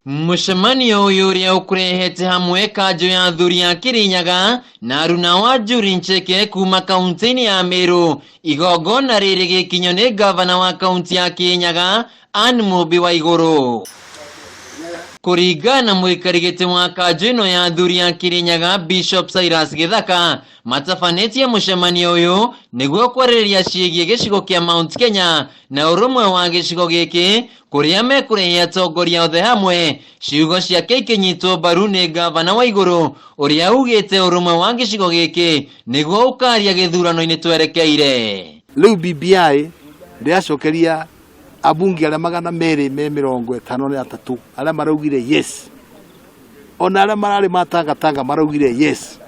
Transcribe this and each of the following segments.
Mũcemanio ũyũ ũrĩa ũkũrehete hamwe kanjũ ya athuri a Kirinyaga na aruna wa Njuri Ncheke kuma kaunti-inĩ ya Meru. Igongona rĩrĩ gĩkinyo nĩ ngavana wa kaunti ya Kirinyaga Anne Mũmbi wa Igũrũ. Kũringana na mũikari gĩtĩ wa kanjũ ĩno ya athuri a Kirinyaga Bishop Cyrus Gĩthaka, matabanĩtie mũcemanio ũyũ nĩguo kwarĩrĩria ciĩgiĩ gĩcigo kĩa Mount Kenya na ũrũmwe wa gĩcigo gĩkĩ kũrĩa mekũrehe atongoria othe hamwe. Ciugo ciake ikĩnyitwo mbaru nĩ ngavana wa Igũrũ ũrĩa ugĩte ũrũmwe wa gĩcigo gĩkĩ nĩguo ũkaria gĩthurano-inĩ twerekeire. Rĩu BBI ndĩracokeria ambunge arĩa 253 arĩa maraugire yes, ona arĩa mararĩ matangatanga maraugire yes.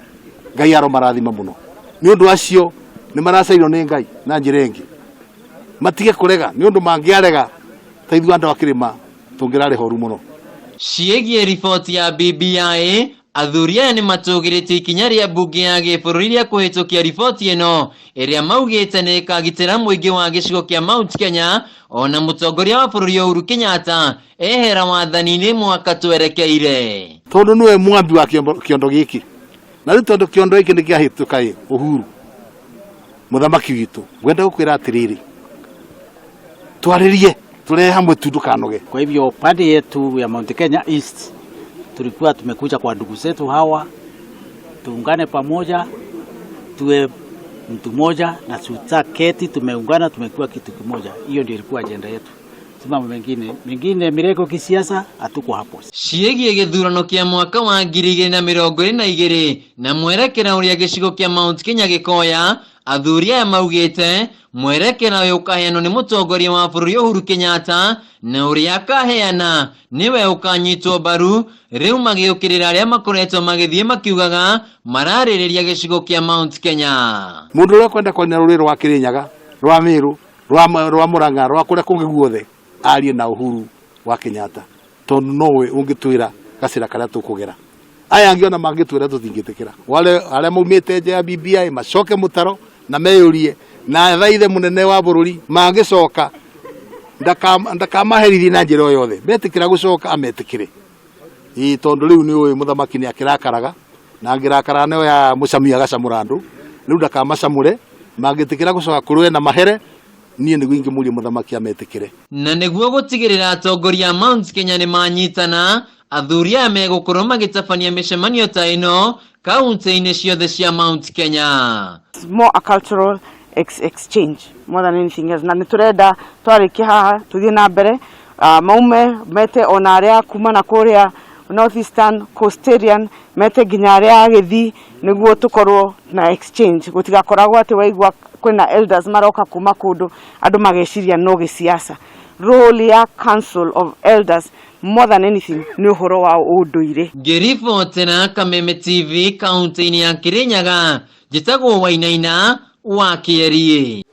Ngai aromarathima mũno nĩ ũndũ acio nĩ maracairwo nĩ Ngai na njĩra ĩngĩ matige kũrega nĩ ũndũ mangĩarega ta ithuĩ andũ a kĩrĩma tũngĩrarĩ horu mũno. Ciĩgiĩ riboti ya BBI, athuri aya nĩ matũgĩrĩtie ikinya rĩa mbunge ya gĩbũrũri rĩa kũhĩtũkia riboti ĩno ĩrĩa maugĩte nĩ ĩkagitĩra mũingĩ wa gĩcigo kĩa Mount Kenya ona mũtongoria wa bũrũri Uhuru Kenyatta ehera wathani-inĩ mwaka twerekeire. Tondũ nĩwe mwambi wa kĩondo gĩkĩ, na rĩu tondũ kĩondo gĩkĩ nĩ kĩahĩtũka ĩ, Uhuru mũthamaki witũ, ngwenda gũkwĩra atĩrĩrĩ, twarĩrie tũrehe hamwe tu, ndũkanoge. Kwa hivyo pande yetu ya Mount Kenya East tulikuwa tumekuja kwa ndugu zetu hawa, tuungane pamoja, tuwe mtu mmoja na tutaketi, tumeungana, tumekuwa kitu kimoja. Hiyo ndio ilikuwa ajenda yetu. Si mambo mengine mengine, mireko kisiasa hatuko hapo. Ciĩgiĩ gĩthurano kĩa mwaka wa 2022 na mwerekera ũrĩa gĩcigo kĩa Mount Kenya gĩkoya, athuri aya maugĩte mwerekera ũyũ ũkaheanwo nĩ mũtongoria wa bũrũri Uhuru Kenyatta na ũrĩa akaheana nĩwe ũkanyitwo mbaru, rĩu magĩũkĩrĩra arĩa makoretwo magĩthiĩ makiugaga mararĩrĩria gĩcigo kĩa Mount Kenya. Mũndũ ũrĩa ũkwenda kwaria na rũrĩrĩ rwa Kĩrĩnyaga, rwa Meru, rwa Murang'a, rwa kũrĩa kũngĩ guothe, arie na Uhuru wa Kenyatta tondũ nowe ũngĩtwĩra gacĩra karĩa tũkũgera. Aya angĩ ona mangĩtwĩra tũtingĩtĩkĩra. Wale arĩa maumĩte nja ya BBI macoke mũtaro na meyũrie na thaithe mũnene wa bũrũri mangĩcoka ndakamaherithie na njĩra o yothe, metĩkĩra gũcoka ametĩkĩre. Ĩĩ tondũ rĩu nĩ ũĩ mũthamaki nĩ akĩrakaraga na angĩrakara nĩ oya mũcami agacamũra andũ, rĩu ndakamacamũre, mangĩtĩkĩra gũcoka kũrĩ we na mahere, niĩ nĩguo ingĩmũria mũthamaki ametĩkĩre. Na nĩguo gũtigĩrĩra atongoria a Mount Kenya nĩ manyitana, athuri aya megũkorwo magĩtabania mĩcemanio ta ĩno kaunti-inĩ ciothe cia Mount Kenya. It's more a cultural exchange more than anything else. Na nĩ tũrenda twarĩkia haha tũthiĩ na mbere, maume mete ona arĩa kuma na kũrĩa North Eastern Coastarian, mete nginya arĩa a Gĩthii nĩguo tũkorwo na exchange, gũtigakoragwo atĩ waigua kwĩna elders maroka kuma kũndũ andũ mageciria no gĩsiasa. Role ya Council of Elders more than anything nĩ ũhoro wa ũndũire. Ngĩribotera Kameme TV kaunti-inĩ ya Kirinyaga, njĩtagwo Wainaina wa Kĩeriĩ.